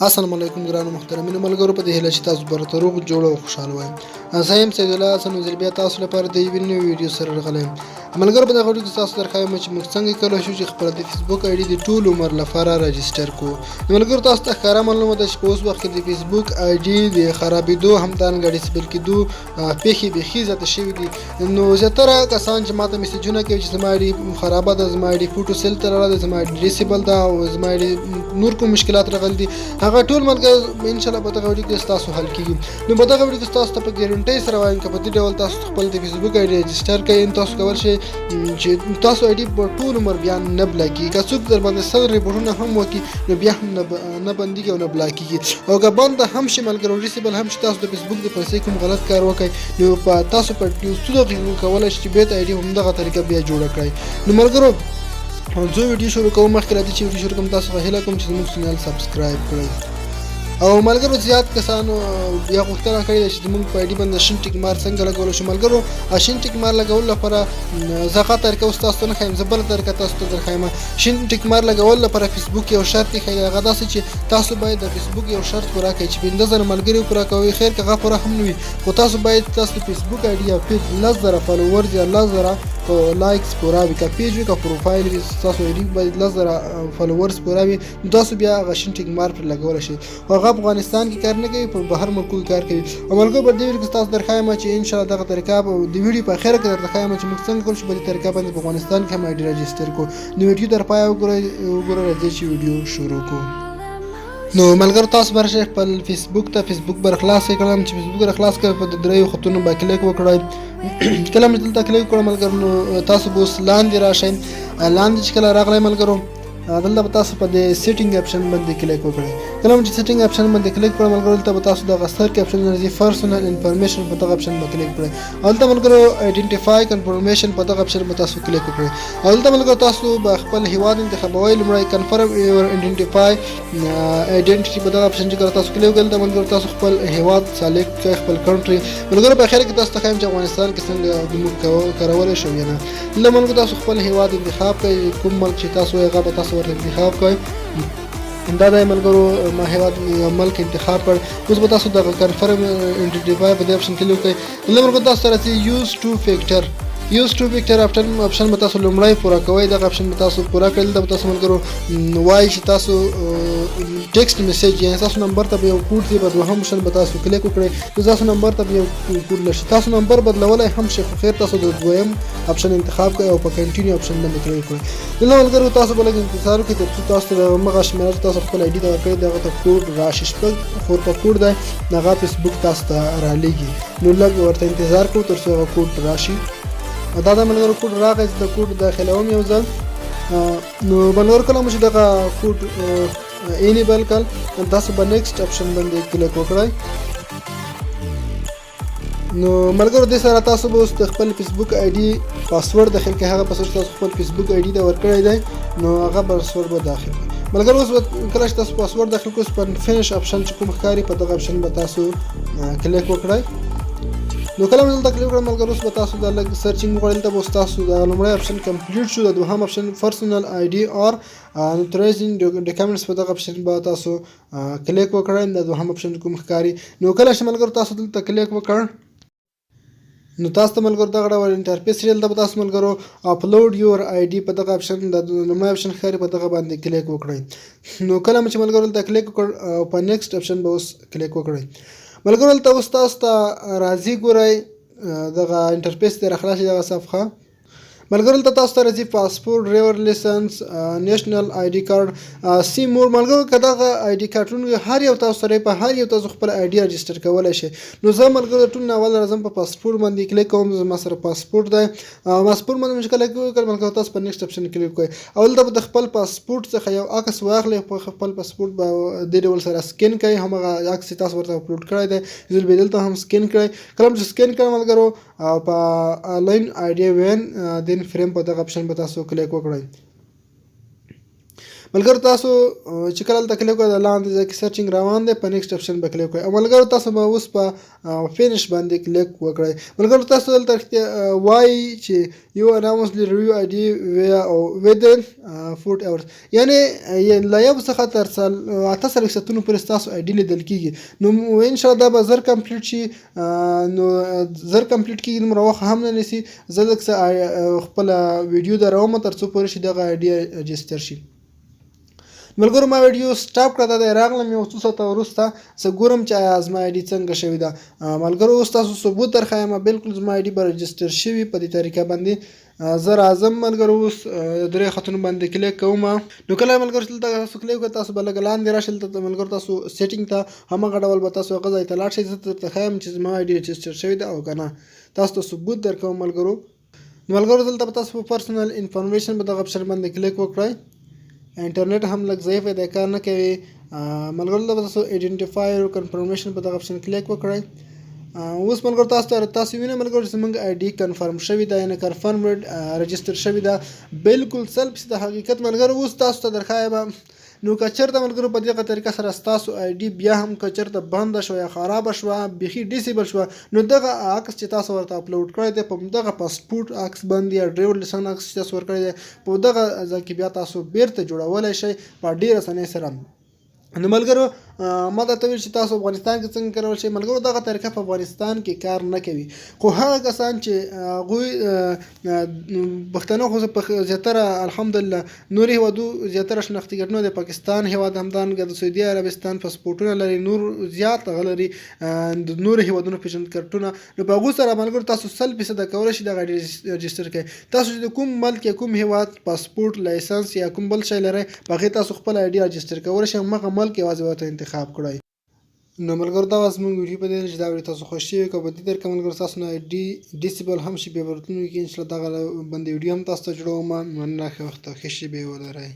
السلام علیکم ګرانو محترمینو ملګرو، په دې هیله چې تاسو به راته روغ جوړ او خوشحاله وئ. زه یم سیدالله حسن وزیر، بیا تاسو لپاره د یوې نوې ویډیو سره راغلی یم. ملګرو، په دغه ویډیو کې تاسو درښایم چې موږ څنګه کولی شو چې خپله د فیسبوک آی ډي د ټول عمر لپاره راجسټر کړو. ملګرو، تاسو ته ښکاره معلومه ده چې په اوس وخت کې د فیسبوک آی ډي د خرابېدو همدارنګه ډیسبل کېدو پېښې بیخي زیاتې شوې دي. نو زیاتره کسان چې ماته میسجونه کوي چې زما آی ډي خرابه ده، زما آی ډي فوټو سیل ته راغله، زما آی ډي ډیسیبل ده او زما آی ډي نور کوم مشکلات راغلي دي، هغه ټول ملګري ان شاء الله په دغه ویډیو کې ستاسو حل کیږي. نو په دغه ویډیو کې تاسو ته په ګارنټۍ سره وایم که په دې ډول تاسو خپل د فیسبوک آی ډي رجسټر کړئ، تاسو کول شئ چې تاسو آی ډي په ټول عمر بیا نه بلاک کیږي. که څوک در باندې سل رپورټونه هم وکړي نو بیا هم نه بندیږي او نه بلاک کیږي، او که بند هم شي ملګرو، ریسیبل هم شي، تاسو د فیسبوک د پیسې کوم غلط کار وکړئ نو په تاسو په یو څو دقیقو کولای شئ چې بیرته آی ډي همدغه طریقه بیا جوړه کړئ. نو ملګرو، زه ویډیو شروع کوم. مخکې له دې چې ویډیو شروع کوم، تاسو هیله کوم چې زموږ چینل سبسکرایب کړئ. او ملګرو، زیات کسانو بیا غوښتنه کړې ده چې زموږ په آی ډي باندې شین ټیک مار څنګه لګول شي. ملګرو، شین ټیک مار لګولو لپاره زه هغه طریقه اوس تاسو ته نه ښایم، زه بله طریقه تاسو ته درښایم. شین ټیک مار لګولو لپاره فیسبوک یو شرط ایښی دی، هغه داسې چې تاسو باید د فیسبوک یو شرط پوره کړئ چې 5000 ملګري پوره کوئ. خیر که هغه پوره هم نه وي، خو تاسو باید تاسو د فیسبوک آی ډي یا پیج 10,000 فالوورز یا 10,000 لایکس پوره وي. که پیج وي که پروفایل وي، تاسو آی ډي باید 10,000 فالوورز پوره وي، نو تاسو بیا هغه شین ټیک مار پر لګولی شئ. خو هغه افغانستان کې کار نه کوي، په بهر ملکو کې کار کوي. او ملګرو، په دې ویډیو کې تاسو درښایم چې ان شاء الله دغه طریقه د ویډیو په اخره کې درته ښایم چې موږ څنګه کولی شو په دې طریقه باندې په افغانستان کې هم آی ډي راجسټر کړو. نو ویډیو تر پایه وګورئ وګورئ. راځئ چې ویډیو شروع کړو. نو ملګرو، تاسو به راشئ خپل فیسبوک ته، فیسبوک به خلاص کړم. چې فیسبوک را خلاص کړئ، په دریو خطونو به کلیک وکړئ. کله مې دلته کلیک وکړ ملګرو، نو تاسو به اوس لاندې راشئ. لاندې چې کله راغلی ملګرو، دلته به تاسو په دې سیټینګ اپشن باندې کلیک وکړئ. کله چې سیټینګ اپشن باندې کلیک کړئ ملګرو، دلته به تاسو دغه سر کې اپشن راځي، پرسونل انفارمیشن، په دغه اپشن به کلیک کړئ. دلته ملګرو، آیډنټیفای کنفرمیشن، په دغه اپشن به تاسو کلیک وکړئ. دلته ملګرو، تاسو به خپل هیواد انتخابوئ. لومړی کنفرم یور آیډنټیفای آیډنټیټي، په دغه اپشن چې کله تاسو کلیک وکړئ، دلته ملګرو تاسو خپل هیواد سلیکټ کړئ، خپل کنټري. ملګرو، په اخر کې تاسو ته ښایم چې افغانستان کې څنګه موږ کارولی شو یا نه. دلته ملګرو، تاسو خپل هیواد انتخاب کړئ، کوم ملک چې تاسو هغه به تاسو ورته انتخاب کړئ. دا دی ملګرو، ما هیواد ملک انتخاب کړ. اوس به تاسو دغه کنفرم آیډنټیفای په دې اپشن کلیک وکړئ. دلته ملګرو، تاسو سره چې یوز ټو فیکټر اپشن به تاسو لومړی پوره کوئ. دغه اپشن به تاسو پوره کړئ. دلته به تاسو ملګرو وایي چې تاسو ټیکسټ میسج، یعنی تاسو نمبر ته به یو کوډ دی. په دوهم اپشن به تاسو کلیک وکړئ، نو تاسو نمبر ته به یو کوډ لشي. تاسو نمبر بدلولای هم شئ، خو خیر تاسو د دویم اپشن انتخاب کړئ او په کنټینیو اپشن باندې کلیک وکړئ. دلته ملګرو، تاسو به لږ انتظار وکړئ تر څو تاسو ته مغه شمېره چې تاسو خپل آی ډي ته ورکړئ، دغه ته کوډ راشي. شپږ حرفه کوډ دی، هغه فیسبوک تاسو ته رالیږي. نو لږ ورته انتظار کوو تر څو هغه کوډ راشي. دا د ملګرو کوډ راغی، چې د کوډ داخلوم یو ځل. نو ملګرو، کله مو چې دغه کوډ انیبل کړ، تاسو به نیکسټ اپشن باندې کلیک وکړئ. نو ملګرو، دې سره تاسو به اوس د خپل فیسبوک آی ډي پاسورډ داخل کړئ. هغه پاسورډ تاسو خپل فیسبوک آی ډي ته ورکړی دی، نو هغه پاسورډ به داخل کړئ. ملګرو، اوس کله چې تاسو پاسورډ داخل کړئ، په فینش اپشن چې کوم ښکاري، په دغه اپشن به تاسو کلیک وکړئ. نو کله مې دلته کلیک وکړ ملګرو، اوس به تاسو د لږ سرچینګ وکړئ. دلته به اوس تاسو د لومړی اپشن کمپلیټ شو. د دوهم اپشن پرسونل آی ډي اور نوترایزینګ ډاکومنټس، په دغه اپشن به تاسو کلیک وکړئ، د دوهم اپشن کوم ښکاري. نو کله چې ملګرو تاسو دلته کلیک وکړ، نو تاسو ته ملګرو دغه ډول انټرفیس دلته به تاسو ملګرو اپلوډ یور آی ډي، په دغه اپشن، د لومړی اپشن ښکاري، په دغه باندې کلیک وکړئ. نو کله چې ملګرو دلته کلیک وکړ او په نیکسټ اپشن به اوس کلیک وکړئ. ملګرو، دلته اوس تاسو ته راځي، ګورئ، دغه انټرفیس دی راخلاصي دغه صفحه. ملګرو، دلته تاسو ته راځي پاسپورت، ډرایور لایسنس، نېشنل آی ډي کارت، سی مور. ملګرو، که دغه آی ډي کارتونه هر یو تاسو سره، په هر یو تاسو خپل آی ډي راجسټر کولای شئ. نو زه ملګرو ټول نه اول راځم، په پاسپورت باندې کلیک کوم. زما سره پاسپورت دی. پاسپورت باندې چې کله وکړ ملګرو، تاسو په نیکسټ اپشن کلیک وکړئ او دلته به د خپل پاسپورت څخه یو عکس واخلئ. په خپل پاسپورت به دې ډول سره سکین کړئ. همغه عکس چې تاسو ورته اپلوډ کړی دی، ځل به دلته هم سکین کړئ. کله چې سکین کړئ ملګرو، او په الین آی ډي وین دین فریم، په دغه اپشن به تاسو کلیک وکړئ. ملګرو تاسو چې کله دلته کلیک وکړئ، د لاندې ځای کې سرچینګ روان دی، په نیکسټ اپشن به کلیک وکړئ او ملګرو تاسو به اوس په فینش باندې کلیک وکړئ. ملګرو تاسو دلته وایي چې یو اناونسلی ریویو آی ډي ویا او ویدن 40 اورز، یعنی له یو څخه تر 48 ساعتونو پورې ستاسو آی ډي لیدل کیږي. نو ان شاء الله دا به زر کمپلیټ شي، نو زر کمپلیټ کیږي، دومره وخت هم نه نیسي. زه لږ څه خپله ویډیو دروم تر څو پورې چې دغه آی ډي رجسټر شي. ملګرو ما ویډیو سټاپ کړه، دا راغلم یو څو ساعته وروسته، زه ګورم چې آیا زما آی ډي څنګه شوې ده. ملګرو اوس تاسو ثبوت درښایم، بالکل زما آی ډي به رجسټر شوي په دې طریقه باندې. زه راځم ملګرو، اوس درې خطونو باندې کلیک کوم. نو کله ملګرو چې دلته تاسو کلیک وکړئ، تاسو به لږ لاندې راشئ. دلته ملګرو تاسو سیټینګ ته همغه ډول به تاسو هغه ځای ته لاړ شئ. زه درته ښایم چې زما آی ډي رجسټر شوې ده او که نه، تاسو ته ثبوت درکوم ملګرو. نو ملګرو دلته به تاسو په پرسونل انفارمیشن په دغه اپشن باندې کلیک وکړئ. انټرنیټ هم لږ ضعیف دی، کار نه کوي. ملګرو دلته به تاسو ایډنټیفایر کنفرمیشن په دغه اپشن کلیک وکړئ. اوس ملګرو تاسو ته تاسو وینئ ملګرو چې زمونږ آی ډي کنفرم شوې ده، یعنی کنفرمډ رجسټر شوې ده، بالکل 100% حقیقت. ملګرو اوس تاسو ته درښایم. نو که چېرته ملګرو په دغه طریقه سره ستاسو آی ډي بیا هم که چېرته بنده شوه یا خرابه شوه، بیخي ډیسیبل شوه، نو دغه عکس چې تاسو ورته اپلوډ کړی دی، په دغه پاسپورټ عکس باندې یا ډرایور لایسنس عکس چې تاسو ورکړی دی، په دغه ځای کې بیا تاسو بیرته جوړولی شئ په ډېره اسانۍ سره. نو ملګرو ما درته ویل چې تاسو افغانستان کې څنګه کارول شئ. ملګرو دغه طریقه په افغانستان کې کار نه کوي، خو هغه کسان چې هغوی پښتانه خو په زیاتره الحمدلله نور هیوادو زیاتره شناختي کارتونه، د پاکستان هیواد، همدارنګه د سعودي عربستان پاسپورټونه لري، نور زیات هغه لري، د نورو هیوادونو پیژند کارتونه. نو په هغو سره ملګرو تاسو 100% کولی شئ دغه رجسټر کړئ. تاسو چې د کوم ملک یا کوم هیواد پاسپورټ، لایسنس یا کوم بل شی لرئ، په هغې تاسو خپل آی ډي رجسټر کولی شئ، همغه ملک یوازې ورته انتخاب کړئ. نو ملګرو دا وه زموږ ویډیو، په دې چې دا ویډیو تاسو خوښ شوي. که په دې طریقه ملګرو تاسو نه آی ډي ډیسیبل هم شي، بیا به راتلونکي کې انشاءالله دغه باندې ویډیو هم تاسو ته جوړوم. مننه، ښه وخت او ښه شېبې ولرئ.